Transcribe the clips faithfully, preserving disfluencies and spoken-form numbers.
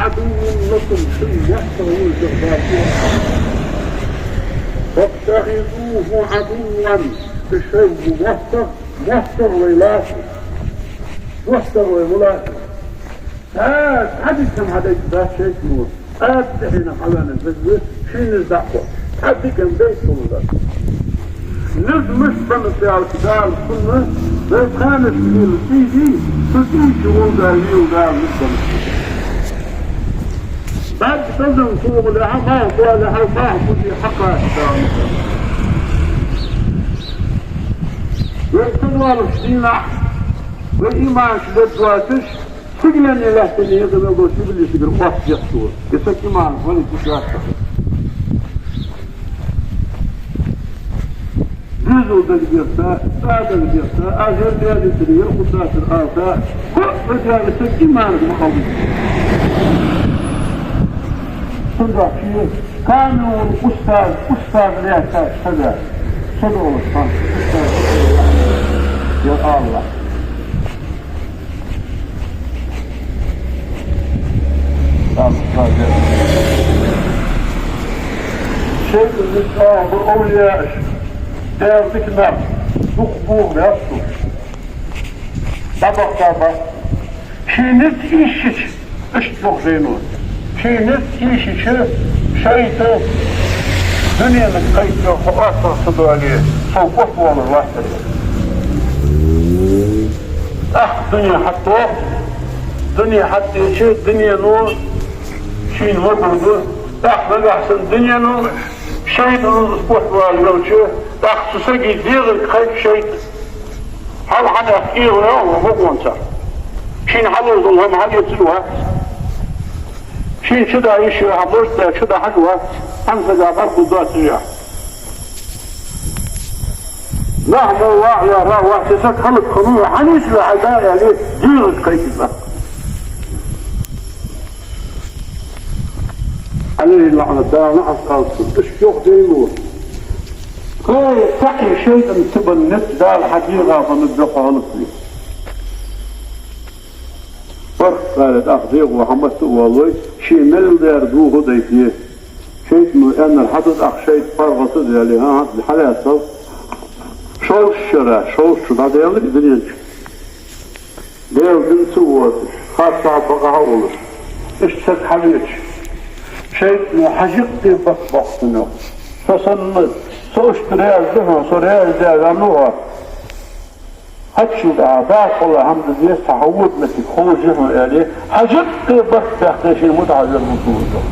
عدو لكم, шун моастагӀа волаш да Дала. فاتخذوه عدوا, шоай моастагӀа, моастагӀа вай лаца, моастагӀа вай ма лаца. Цхьа, цхьа дика хӀама хьадайта дац шайтӀано, цхьа дика хӀама хьавена веза, шийна из дӀакхо. Цхьа дика хӀама дайта хул дац. Низ мишта ба аьлча, Дала цунна, вай кхаьнашта лела цӀий дий, цу цӀий чу гӀолла лела Дала низ ба. БӀарг дазан тохалехьа, малх тоалехьа, бахьа бузий хьакхача Дала. Вай ца доаллача дийнахьа, вай иман чу лергвоацаш, сигален лаьттан юкъе мел долча иблисагара оттадаьд цо. Из саг иман вале гуш вац. Дезал дагадетта, цӀа дагадетта, аз ер даьлийтар, ер хургдацар аларца, хӀаъ, ца даьлийтар, иман ма хилийта. Цудухьа ший камил устаз, устаз лаьца сага, сага волаш хӀанз устаз, я АллахӀ. ШайтӀа низ, а, бу овлияаш, Даьла дика нах, дукха бохабаьб цо. ДӀабахка ба. Ший низ ийшача, иштта йоах жайно. Ший низ ийшача, шайтӀа дуненга кхайкача, хьо оттагӀа ца доале, сов котвалар латтар. ТӀаккха дуне хьатӀадоагӀа, дуне хьатӀадеча, дунено шийна ма гургда. ТӀаккха нагахьа санна дунено, шайтӀано из котвала велча, тӀаккха цу сага дегӀага кхайк шайтӀа. Хьал хьанах кӀегӀа ваьв, ма гонца. Шийна хьалозал хӀама хьаэцаш вац. Шийна чу да йиш йола хӀама лош да, чу да хьажа вац. Хьан сага бӀаргагуш доацаш я. Нах мо ваӀ яра вац, саг хӀалакхиннав, хьанийсве хьа да аьле, дегӀага кхайк из. عليه لعنة, Дала наӀалт алда цунна. Иштта йоах жайно. Кхы цхьаккха шайтӀа ца бенна низ Дала хьа дегӀа беннаб, бехо хӀалакве. Барх кхаьле тӀаккха дегӀо хьа метта а воаллой, ше мел дар духьал дайта. ШайтӀано аьннар хьадувц, тӀаккха шайтӀа паргӀата а даьле, хӀа, хьа, хьалаьцав. Шовзткъа шера, шовзткъа шу дӀадаьлар из дунен чу. Даьла дин ца воацаш, харцахьа бакъахьа а волаш, иштта саг хьавеча, шайтӀано хьажа-кх барт боаккх цунна, йоах. Со санна, со иштта раьза да хьона, со раьза даь ваьннав хьо. Хьачул тӀехьа дакъа хила хӀама да деза, цхьа хьо вода моттиг ховш я хьона, аьле, хьажа-кх барт баьккхе шийна мутӀахьа верза ва цо, йоах.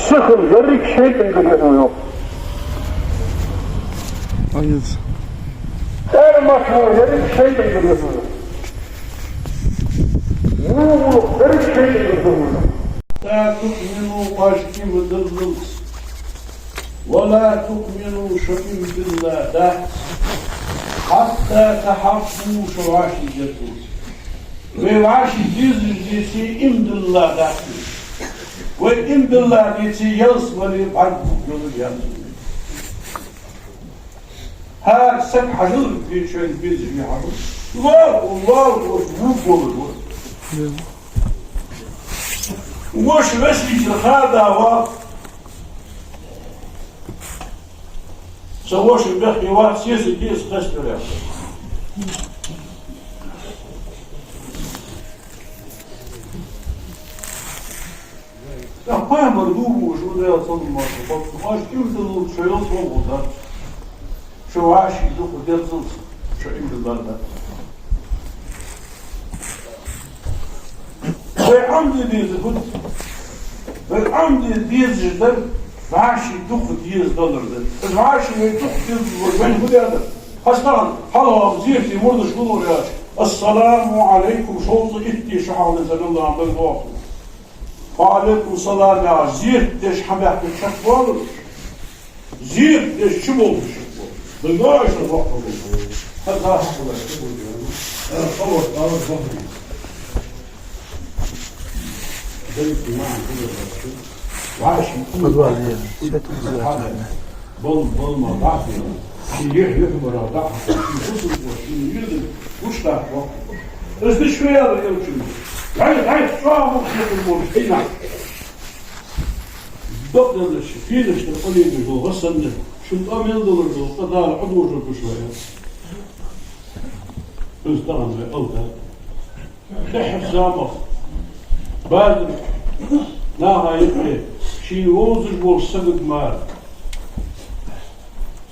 Сихал еррига шайтӀагара я хьона, йоах. Ай из. ЦӀерматвар еррига шайтӀагара я хьона, йоах. Во гӀулакх еррига шайтӀагара я хьона, йоах. لا تؤمنوا, оаш ийман диллалца. ولا تؤمنوا, шо ийман дилла дац. حتى تحابوا, шо вӀаши дезалца. Вай вӀаши дезаш деце, ийман дилла дац вай. Вай ийман дилла деце, ялсмале бӀаргагургйолаш яц вай. ХӀара саг хьажал, вай шоай безаш вий хьажал. Лоалахо, лоалахо, вув болаш ва. Воша весийчар хада ва. Са воша бехке вац, сесаг я из хестар, яхаш. ТӀаккха пайхамар дув буаш ва, Даьла салам-моаршал хилда цунна, оаш ийман диллалца, шо ялсмале гӀоргдац. Шо вӀаши дукха дезалца, шо ийман дилла дац. Вай Ӏомаде дезар фуд? Вай Ӏомаде дезаш дар вӀаши дукха дезадалар да. Из вӀаши вай дукха дезалуш вайна фу даьдар? ХьастагӀа хьалха зерате мурдаш гуллур яц. السلام عليكم, шовзткъа итт де шу хьалха саг АллахӀа дагадоагӀа. وعليكم السلام яхаш, зерат деш хьабаьхкача чакхбоалар уж. Зерат деш чуболхаш чакхбоалар. ДагадоагӀий шоана боккъал? ХӀаьта хьакъ хулаш чакхбоалар. Ара, халош далар бахьан. Деррига маӀан хулаш чакхбоалар. ВӀаши подвал е, свет подвал. Бол, бол ма бахьан. Ший юхь-юхь бара дӀахьо, ший бусалба воша, ший юртара гучадаккха. Из дешаш ваьлар элчано. Гай, гай, чӀоагӀа мукъа хетар болаш, хӀинца. Докъаделлача, пенаш тӀара къалийна дола гӀа санна, шун тӀа мел долаш дола къа Дала Ӏодожаргда шоана. Из тахан вай алда. Дехьа замах базар наха юкъе шийна вовзаш волча сагага мара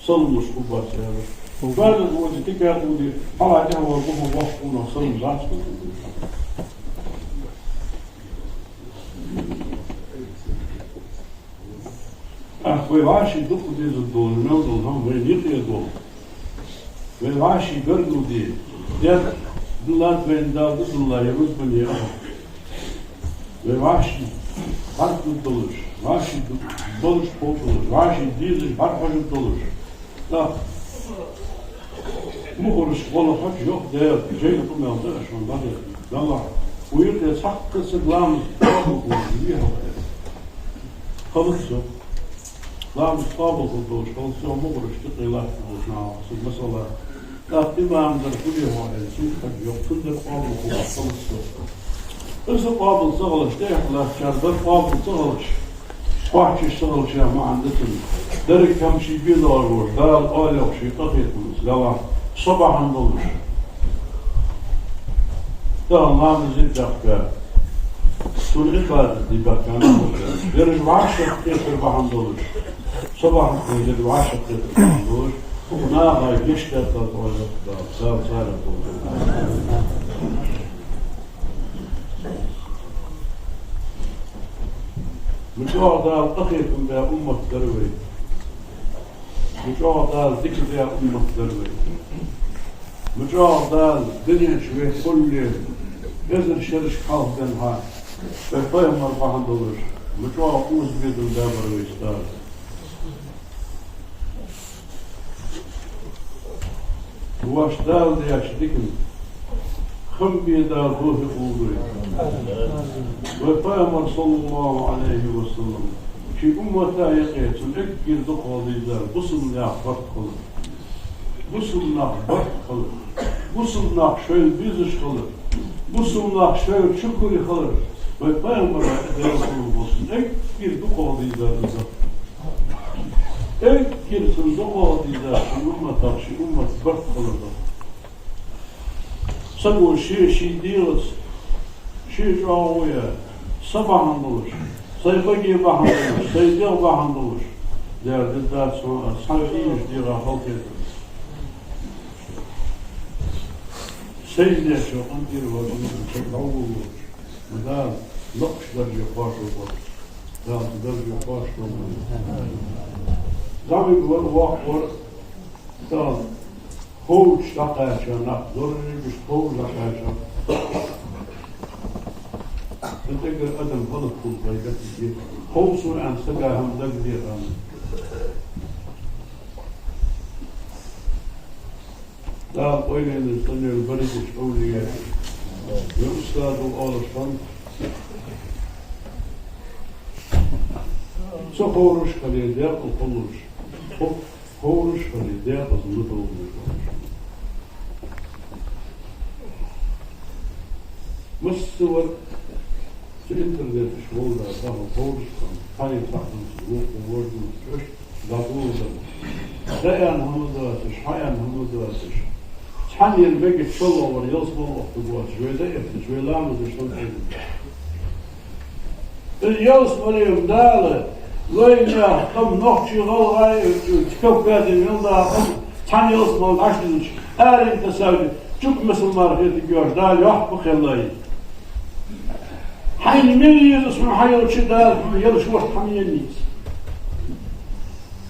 салам луш хургбац аьлар. Базар воде, тика воде, хьалха тӀехвала бухахь воккха хӀама салам лаца хургда. Ах, вай вӀаший дукха дезаш дола, мел дола хӀама вайна юкъе дола. Вай вӀаший гаргало де. Дед, дулат вайна Дала дузалла, я рузбане аха. Вай вӀаший хьаркхуд долаш, вӀаший ду-, болаш кховдалаш, вӀаший дезаш бӀарахьожаргдолаш. ТӀаккха мухӀараш гӀолла хьожа, йоах Дала, жайна къамаьл да шоана дӀадехка. Далла, вай юкъе цхьаккха саг ламаз къоабал хулаш вий хьо? Хилац со. Ламаз къоабал хургдолаш хилац со, мухӀараш тӀакхеллача болаш нах, масала. ТӀаккха имам дар хуле хьо аьле, цунга хьожа, йоах, цун дар къоабал хулаш хилац со. Из къоабал ца хилча, тӀехьа латтачар дар къоабал ца хилча, кхоачаш ца хилча, маӀан да цун. Деррига хӀама ший бе доагӀаш волаш, Дала къоалаяьча ший къахетамца, Дала, со бахьан долаш. Тахан ламаз де баьхка, цун Ӏибадат де баьхка нах ва. Ераш вӀашагӀкхетар бахьан долаш, со бахьан долаш, ераш вӀашагӀкхетар бахьан долаш, наха гешт даьд Дала, Дала царех долда. Ма чӀоагӀа Дала къахетам баь уммат дар вай. Ма чӀоагӀа Дала дика даь уммат дар вай. Ма чӀоагӀа Дала дунен чу вай кхоллале, эзар шерашка хьалха денз хьа, вай пайхамар бахьан долаш, ма чӀоагӀа укхаза бедал баьбар вайца Дала. Воаш Дала даьча дикан хам бе Дала дохе хулда вай. Вай пайхамар, саллаллахӀу Ӏалайхи ва саллам, ший уммата юкъе цун эггара дукхагӀа дезар бусалба наьха барт хилар. Бусалба наьха барт хилар. Бусалба нах шоайла безаш хилар. Бусалба нах шоайла шукур хилар. Вай пайхамара, Даьла салам хилда цунна, эггара дукхагӀа дезар из. Эггара цун дукхагӀа дезар ший умматах, ший уммат барт хилар да. Саго ше ший дегӀаца, ше чӀоагӀо яь, са бахьан долаш, сай баге бахьан долаш, сай дегӀ бахьан долаш, дера дергдац хьона аз, цхьан иймача дегӀа халахетар. Сайна деш йола къинтӀера вар, саг дӀаволалуш, ма Дала лакхача дарже кхоачалба. Дала дарже кхоачалба. ЗӀамига вар, воккха вар, Дала ховча дӀакхаьча нах, доржигаш ховча дӀакхаьча. Цу тӀагара адам хӀалакхул вай гатиге. Ховсо аьнна сага хӀама дагадеха. Дала къайленаш цӀенъяь берригаш овлияй. Ер устаза оалаш хиннад: ца ховраш хиле, декъала хулаш, хо-, ховраш хиле, декъаза ма довлалаш. Массавар цу интернета чу волаш да, тахан ховраш хиннад, хьанна сахьтанца вокхо вождалца чӀош дӀадоладаьд. Даьна хӀама доацаш, хьааьнна хӀама доацаш, цхьаннена мегаргдолаш вар ялсмала вахта воацаш, вай дӀаэттача, вай ламаз деш хиннад. Из ялсмале Дала вайнаьха къам, нохчий, гӀалгӀай, Кавказе мел дола къам цхьан ялсмале дӀачудиллача, аренга тесса, чӀоагӀа мусулманаш хетаргйолаш, Дала йоккха ма хилийла. Хьайна мел еза сона хьайолча Дала, хьона яла шортта хӀама еннай из.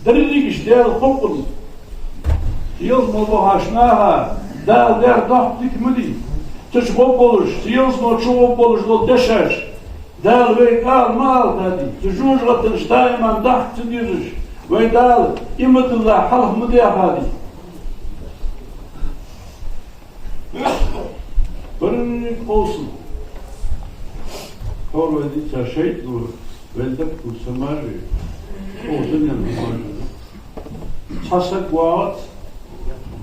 Дерригаш Даьла кхоккхур. Ялсмале бахача наха Дала даьр доккха дика ма дий. Цу чу болх беш, цу ялсмале чу болх беш дола дешаш Дала вайга ала ма алда, дий. Цу жожагӀатен чу даим дахка ца дезаш, вай Дала иман дилла хьалха ма деха, дий. Берригаш къовсам. Хьо вай дийца шайтӀа вар, вай даккхал самажи, о, дунен самажи. Цхьа саг вац,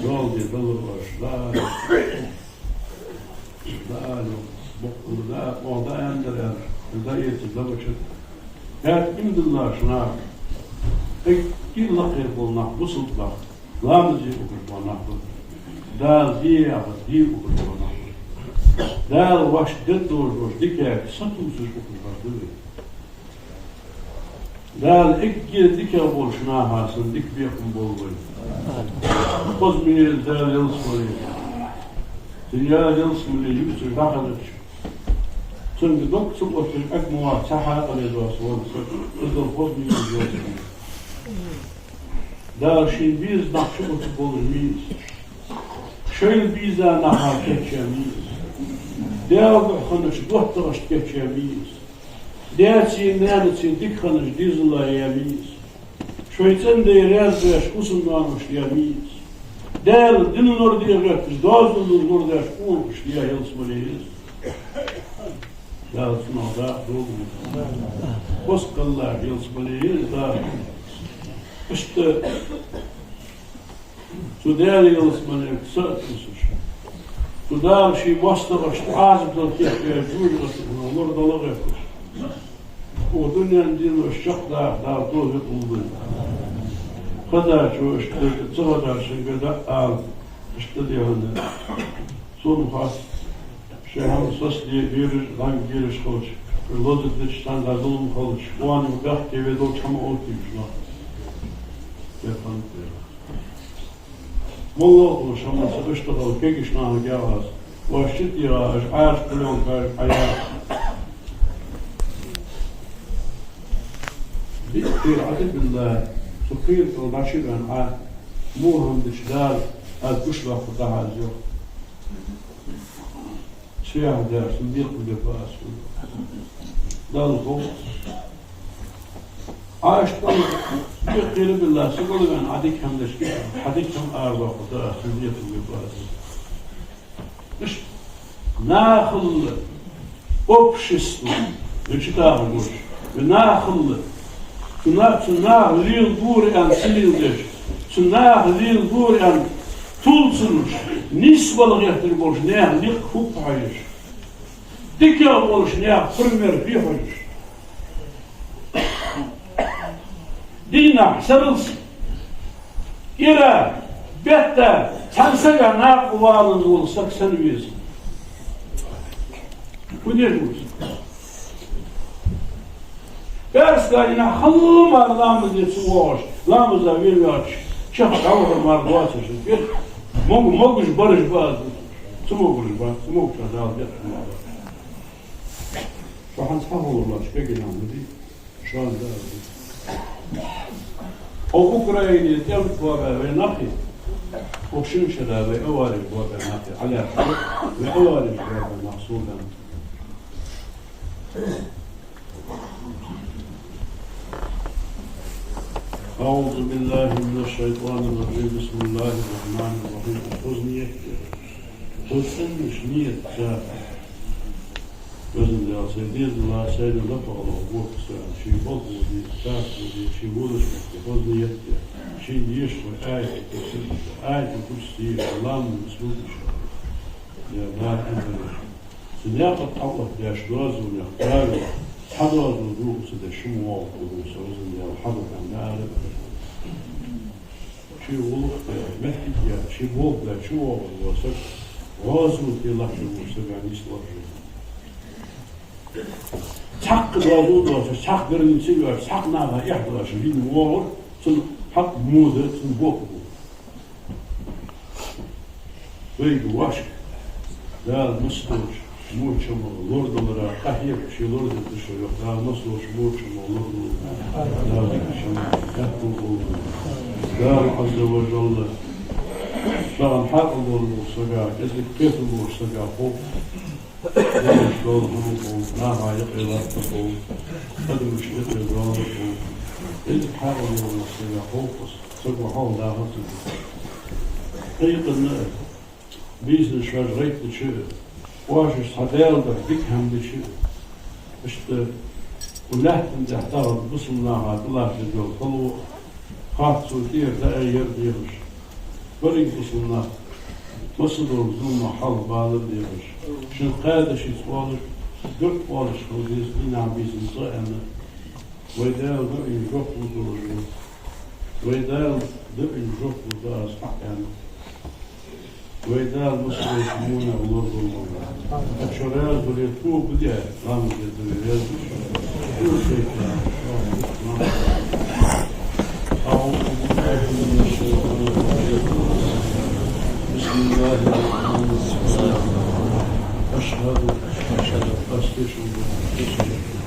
Доал де далар оаш, да, да, боккъала, да, оал, да, аьннадар, аьнна, да, эца, да, бача. ХӀаьта иман диллача наха, эггара лакхера бола нах бусалба нах, ламаз де ухаш бола нах ба. Дала де яхар де ухаш бола нах ба. Дала вайна дергдолаш дола дикаех сатувсаш ухаш бола нах ба вай. Дала эггара дикагӀа болча наха санна дика бекхам болба вайна. Хоза мел Дала ялсмале, цун ялсмале ювцаш дӀахазача, цунга дог ца отташ, эггара мо цхьа хьаькъале доацаш вола саг, из дола хоза мел ялсмале. Дала шийна беза нах чу оттаболаш ма вий из. Шоайла беза наха кийчъяь ма вий из. Даьла духьа хиннача доттагӀашта кийчъяь ма вий из. Даьцеи наьнацеи дика хиннача дезала яь ма вий из. Шоай цӀен-дай раьза веш бусалба ноаношта яь ма вий из. Дала дин лораде гӀерташ, доазол лораде гӀерташ къонахашта яь ялсмале я из. Дала цунах дакъа долда вай. Хоза кхеллача ялсмале я из Дала. Иштта цу Дала ялсмаленга са а тувсаш, цу Дала ший моастагӀашта Ӏазап дала кийчъяь жожагӀатах лорадала гӀерташ, укх дунен денош чакхдаха Дала товфикъ лулда вайна. Хазачо иштта, ца хазачунга дӀаала, иштта дехьа. Сона хац, шоай хӀама сацаде бераш, ланга бераш хилча, уж лозадеча царна зулам хилча, къоанам баьхке ве долча хӀама оттийта уж нах. Тефан тӀера. МоллагӀа долча хӀаман са иштта хила кегийча нахага яхаш, оаш чу тӀера, уж Ӏаьржа пленка уж Ӏаяха. Биъ кхера Ӏа тӀабилла, цу кхера тӀа дӀачувена Ӏа, во хӀама дича Дала, аз гуш лакху дахьа аз йоах. Ший хьадаьр, сона декхар бе ба аз хьона. Далла хов. Ӏа иштта кхера билла, са гулвен Ӏа дика хӀама деш, хьа дика хӀама арадоаккхаргда аз, сона декхар бе ба аз. Иштта нахал общество, вай чу тӀа гуш, вай нахал, цу на-, цу наха леладора аьнна ца леладеш, цу наха леладора аьнна тувлацанаш, нийсвала гӀерташ болча наьха никъ хӀуппа хьежаш, дикагӀа болча наьха пример бе хьожаш. Дийнахьа сарралца, кӀира, бетта, цхьан сага накъаваллалца вола саг санна веза. Фу деш ва из? ПӀаьраска дийнахьа хала мара ламаз де ца воагӀаш, ламаза вена ваьлча, чехка дӀавахар мара доацаш, мог-, могаш бараш ба аз. Ца могаш ба, ца могаш ба, Дала бехк мара. Шо хӀанз хьахулаш кегий нах ма дий. Шоана да аз. Укх Украине тӀем боагӀа вай нах, укх шин шера вай авареш боагӀа нах, ӀалаьрхӀа, вай авареш боагӀа нах сона. أعوذ بالله من الشيطان الرجيم. بسم الله الرحمن الرحيم. Хоза ният. Хоза санна ният ца Везан Даьла, сай дезала, сайна латта гӀолла боху сона, ший болх воде, царца воде, ший волаш метте, хоза ният де, шийна дезаш вай аят, аят курси, ламаз, суннаш. Я Дала, амбараш. Са некъа тӀа Аллах деш доазонех, правилах, хьа доазув дугӀу ца деш, шума вогӀу дугӀу со, Везан Даьла, хьа дугӀу, Дала. Ший гӀулакх бе, мехкиге, ший болх бе, чу вогӀур вола саг, гӀазоте латташ вола саг нийса лоархӀаш. Цхьаккха доазув доацаш, цхьаккха граница йоацаш, цхьаккха наха эхь доацаш вийна вогӀар, цун хьакъ мо да, цун болх бу. Вайга вӀашка Дала массадолча моча хӀамах лорадалара къахьега, ший лорадергда шо, йоах, Дала массадолча моча хӀамах лорадолда. Дала дика хӀама аьттув болба. Дала Ӏазза ва Жалла шоана хьакъал долаш волча сага, кӀезига кхетам болча сага хов. Дала шоана хӀама хов, наха юкъе латта хов, адамашта юкъе дола хов. КӀезига хьакъал долаш волча сага хов. Саго хьалха даха ца деза. Кхайкхарна а, бийсанаш шоаш гӀайттача а, оашаш цхьа Даьла духьа дика хӀама дича а, иштта укх лаьттан тӀа тӀагӀа бусалба наха тӀалатташ дола хало а, харцо тӀера дӀаайяр дехаш. Берригача бусалба наха, массадолча зуламах хьалха бала дехаш, шун кхаь дешаца оалаш, дукха оалаш хила деза, дийнахьа-бийсанна цкъа аьнна. Вай Дала дуӀайна жоп лургдолаш ва. Вай Дала дуӀайна жоп лургда аз хьааьнна. Вай Дала массадолчун мунагӀа лургдолда. Ӏа шо раьза вале, тоба де, ламаз де, раьза вале. أعوذ بالله من الشيطان الرجيم. بسم الله الرحمن الرحيم. أشهد، أشهد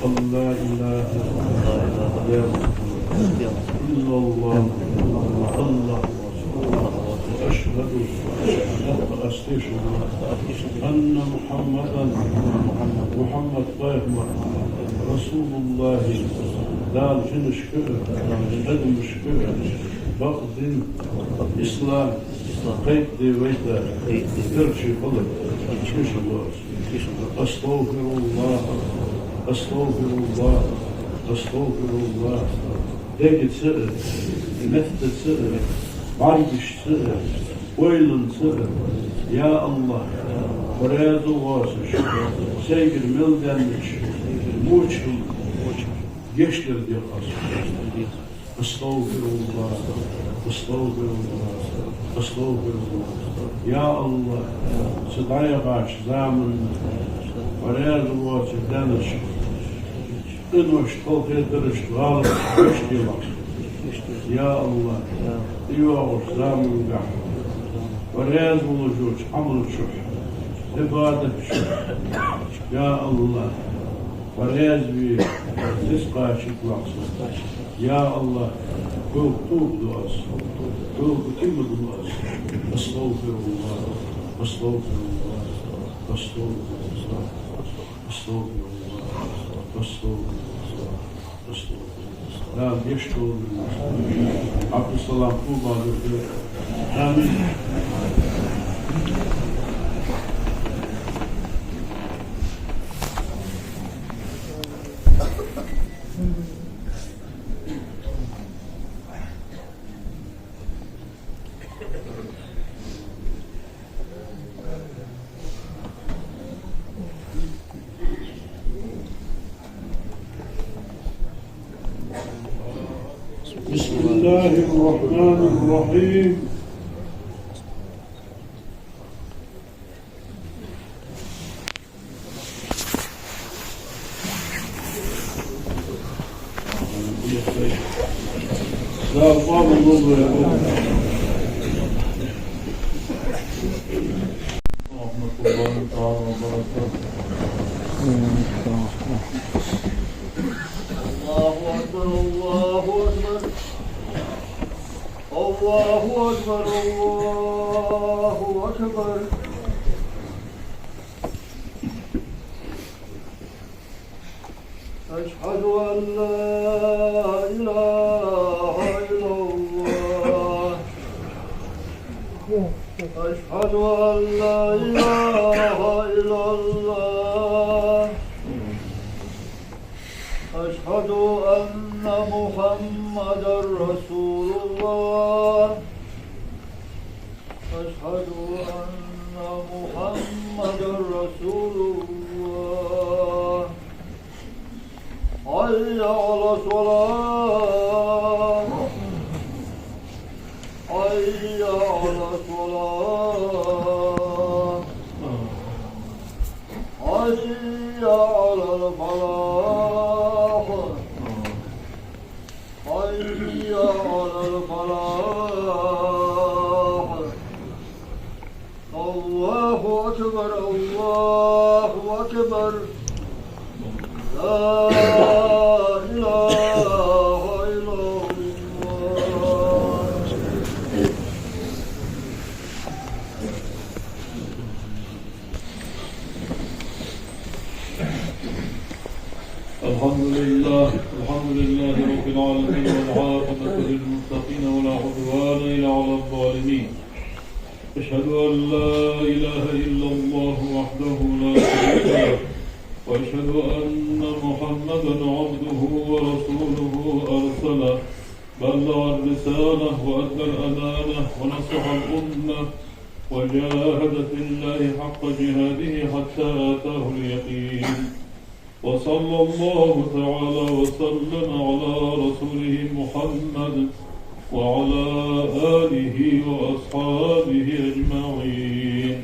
أن لا إله إلا الله، الله أكبر. وأشهد، أشهد أن محمدا، محمد пайхамар, رسول الله, Дала жинашка а, адамашка а бакъдина ислам кхайкаде вайта, дарчи хилар кхоачаш ва аз. أستغفر الله، أستغفر الله، أستغفر الله. Дегаца а, меттаца а, бӀаргашца а, ойланца а, я АллахӀ, хьо раьза воацаш, сайгара мел даьннача воча гешт дар деха аз. أستغفر الله، أستغفر الله، أستغفر الله. Я АллахӀ, цу дӀаяхача заманна хьо раьза воацаш даьннача къиношта, халахетарашта гӀалат гешт делахь. Я АллахӀ, тӀайоагӀача заманга хьо раьза волаш йолча Ӏамал чухь, Ӏибадат чухь, я АллахӀ, хьо раьза ве, ризкъ кхоачаргвоаккх со. Я АллахӀ, хьога тоба ду аз, хьога тоба ду аз. أستغفر الله، أستغفر الله، أستغفر الله، أستغفر الله، أستغفر الله، أستغفر الله. Дала гешт долда. Ӏабдуссалам, тоба дергда. Амин. بسم الله الرحمن الرحيم. ورحمة الله تعالى وبركاته. الله أكبر، الله أكبر. الله أكبر، الله أكبر. أشهد أن لا إله إلا الله. أشهد أن لا إله إلا الله. أشهد أن محمدا رسول الله. أشهد أن محمدا رسول الله. حي على الصلاة. حي على الصلاة. حي على الفلاح. حي على الفلاح. الله أكبر، الله أكبر. لا إله إلا الله. الحمد لله، الحمد لله رب العالمين، والعاقبة للمتقين، ولا عدوان إلا على الظالمين. أشهد أن لا إله إلا الله وحده لا شريك له، وأشهد أن محمدا عبده ورسوله أرسله بلغ الرسالة وأدى الأمانة ونصح الأمة وجاهد في الله حق جهاده حتى أتاه اليقين. وصلى الله تعالى وسلم على رسوله محمد وعلى آله وأصحابه أجمعين.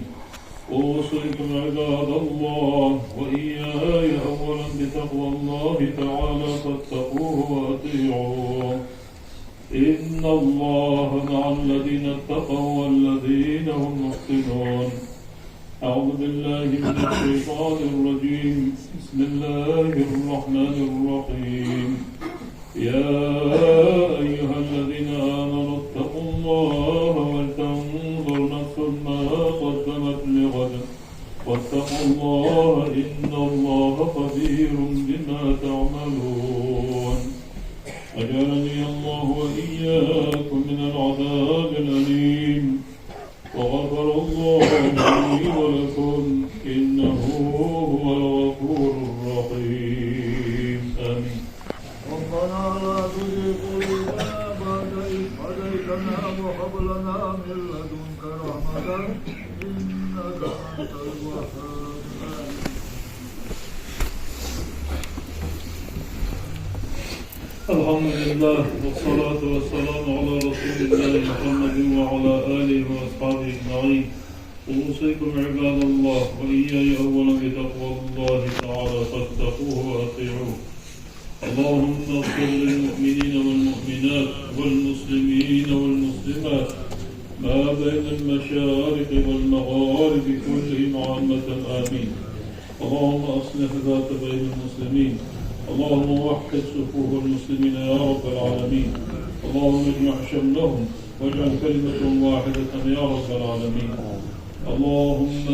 أوصيكم عباد الله وإياي أولا بتقوى الله تعالى فاتقوه وأطيعوه. إن الله مع الذين اتقوا والذين هم محسنون. أعوذ بالله من الشيطان الرجيم. بسم الله الرحمن الرحيم. يا أيها الذين آمنوا اتقوا الله ولتنظر نفس ما قدمت لغد واتقوا الله إن الله خبير بما تعملون. أجارني الله وإياكم من العذاب الأليم. وغفر الله لي ولكم إنه هو الغفور الرحيم. آمين. ربنا لا تزغ قلوبنا بعد إذ هديتنا وهب لنا من لدنك رحمة إنك أنت الوهاب. آمين. الحمد لله والصلاة والسلام على رسول الله محمد وعلى آله وأصحابه أجمعين. أوصيكم عباد الله وإياي أولا بتقوى الله تعالى فاتقوه وأطيعوه. اللهم اغفر للمؤمنين والمؤمنات والمسلمين والمسلمات ما بين المشارق والمغارب كلهم عامة آمين. اللهم أصلح ذات بين المسلمين. اللهم وحد صفوف المسلمين يا رب العالمين. اللهم اجمع شملهم واجعل كلمتهم واحدة يا رب العالمين. اللهم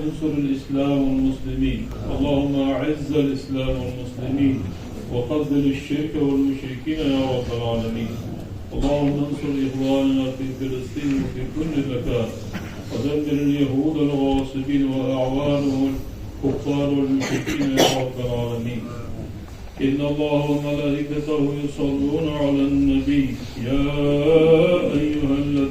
انصر الإسلام والمسلمين. اللهم أعز الإسلام والمسلمين وخذل الشرك والمشركين يا رب العالمين. اللهم انصر إخواننا في فلسطين وفي كل مكان ودمر اليهود الغاصبين وأعوانهم الكفار والمشركين يا رب العالمين. إن الله وملائكته يصلون على النبي يا أيها الذين